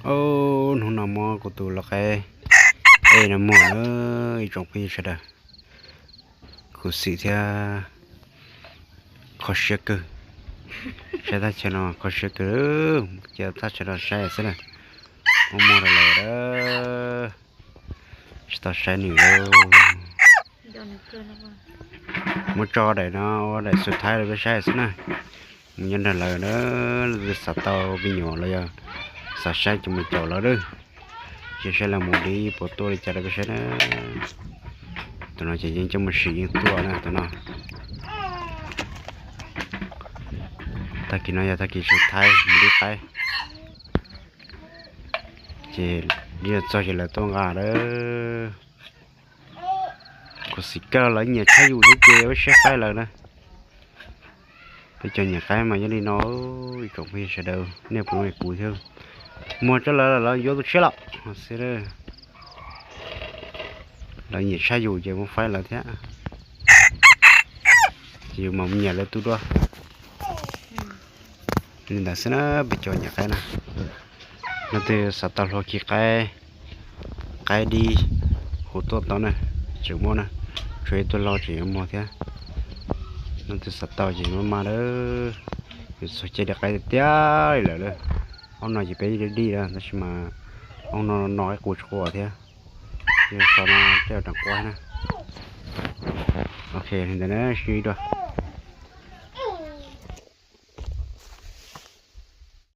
Ub, hnub no muab kuv tus lau qaib ej no muag na ib tsoom phooj ywg sawv daws. Khuv xim thiab kho siab kawg. Saib thaj chaw no kho siab kawg, cia thaj chaw no saib xwb na. Muab muag rau lawm, tsis tau saib nws li. Muab tso daim no ua daim xus thaib rau peb saib xwb na. Mus nyob nrog lawv na, xav tau me nyuam los yog xav saib ces mus caum lawv lawm. Ces saib lawv mus dib puas tuaj li cas rau peb saib na. Tus no ces yeej coj mus sim yeej tuaj na tus no. Tag kis no yog tag kis xus thaib mus dib qaib. Ces dib txog ces lawv tuaj nqa lawm. Khuv xim kawg, lawv nyiam tshaj yus thiab ces peb siab faib lawv na. Peb cov nyiam qaib mas yog li no, ib tsoom phooj ywg sawv daws nej puas ua li kuv thiab. Muag tso lawm lawv yuav tus tshiab lawm xwb. Lawv nyiam tshaj yus ces muab faib lawv thiab. Ces yus mas mus nyiam lawv tub dua. Li ntawd xwb na, peb cov nyiam qaib na. Leej twg xav tau hlua khi qaib, qaib dib, hu tuaj tau na, tseem muaj na, tshuav ib tug laug tseem yuav muag thiab. Leej twg xav tau ces maj maj lawm, yus txog caij dib qaib tiag tiag li lawm. Ob no ces peb dib lawm tab sis mas ob no no qaib qus tsis qua thiab. Yog so no tej rov qua na. Ok, li ntawd na, sib ntsib dua.